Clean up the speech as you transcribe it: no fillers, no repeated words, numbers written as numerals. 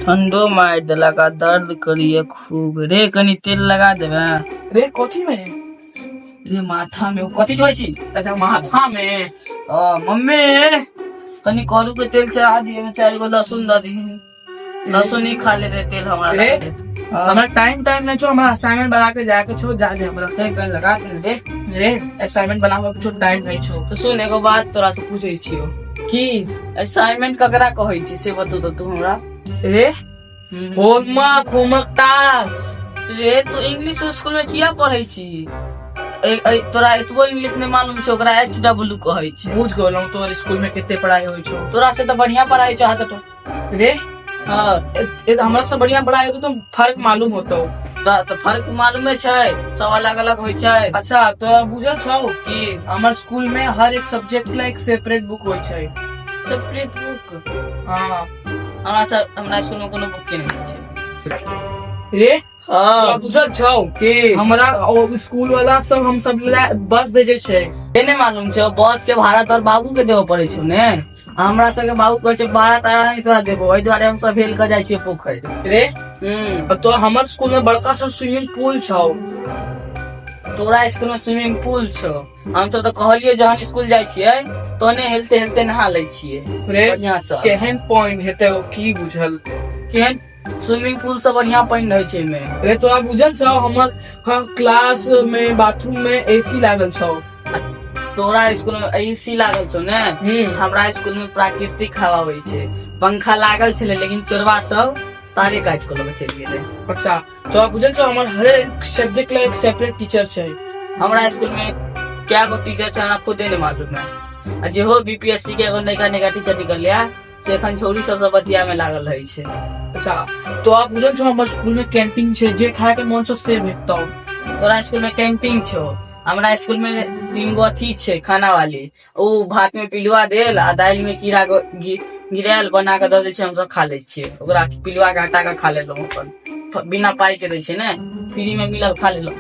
ठंडो मारि देलक आ दर्द करैया खूब रे। कनी तेल लगा देबै। रे, कथी में? रे, माथा में। कथी छोड़ै छी? अच्छा, माथा में। आ, मम्मी, कनी करू के तेल चढ़ा दिए में चारि गो लहसुन दऽ दीही। लहसुन ही खा लेते, तेल हमरा रे? लगा देत। हाँ। हमरा टाइम टाइम नहीं छो, हमरा असाइनमेंट बना के जाके छो, जा दे हमरा। रे, कनी लगा दे रे। रे, असाइनमेंट बनावे के छो, टाइम नहीं छो। तो सुन, एगो बात तोरा से पूछै छियौ। की? असाइनमेंट ककरा कहै छी से बतो तऽ तू हमरा। रे, होमवर्क, होमवर्क टास्क। रे, तू इंग्लिश स्कूल में किया पढ़ै छी? तोरा एतबो इंग्लिश नहीं मालूम छौ? ओकरा एच डब्ल्यू कहै छै। बुझ गेलहुँ, तोहर स्कूल में कते पढ़ाई होइ छौ। तोरा से तऽ बढ़िया पढ़ाई चाहत तो। रे। हाँ। हमरा से बढ़िया पढ़ाई होतो तो फर्क मालूम होतो। तऽ फर्क मालूमे छै, सब अलग अलग होइ छै। अच्छा, तो बुझल छौ की? हमर स्कूल में हर एक सब्जेक्ट ला एक सेपरेट बुक होइ छै। Separate book? हाँ। हमरा सब हमरा स्कूल में कोनो बुक के नहीं छै। रे। हाँ। तोरा बुझल छौ की? हमरा ओ स्कूल वाला सब हम सब ला बस भेजे छै। से नहि मालूम छै? बस के भाड़ा तोहर बाबू के देबऽ पड़ै छौ ने। हमरा सबके बाबू कहै छै, भाड़ा ताड़ा नहि तोरा देबो। एहि दुआरे हम सब हेल के जाइ छियै पोखरि। रे। हम्म। तो हमर स्कूल में बड़का सा स्विमिंग पूल छौ। तोरा स्कूल में स्विमिंग पूल छौ? हम सब तऽ कहलियो, जहन स्कूल जाइ छियै तहने हेलते हेलते नहा लै छियै। रे। बढ़िया से। केहन पानि हेतै ओ की बुझल। केहन? स्विमिंग पूल से बढ़िया पानि रहै छै एहिमे। रे, तोरा बुझल छौ, हमर क्लास में बाथरूम में एसी लागल छौ। तोरा स्कूल में एसी लागल छौ ने? हम्म। हमरा स्कूल में प्राकृतिक हवा अबै छै। पंखा लागल छलै, लेकिन चोरबा सब तारे काटि कऽ लऽ चलि गेलै। अच्छा, तोरा बुझल छौ, हमर हरेक सब्जेक्ट ला एक सेपरेट टीचर छै। हमरा स्कूल में कै गो टीचर छै, हमरा खुदे नहीं मालूम है। आ जेहो बीपीएससी के एगो नयका नयका टीचर निकल से एखन छौरी सबसँ बतिया में लागल रहै छै। अच्छा, तोरा बुझल छौ, हमर स्कूल में कैंटीन छै, जे खाय के मन छौ से भेटतौ। तोरा स्कूल में कैंटीन छौ? हमरा स्कूल में तीन गो अथी छै, खाना वाली। ओ भात में पिलुआ देल आ दालि में कीड़ा गिरायल बना के दऽ दै छै, हमसब खा लै छियै ओकरा। पिलुआ के हटा के खा लेलहुँ अपन। बिना पाई के दै छै ने, फ्री में मिलल, खा लेलहुँ।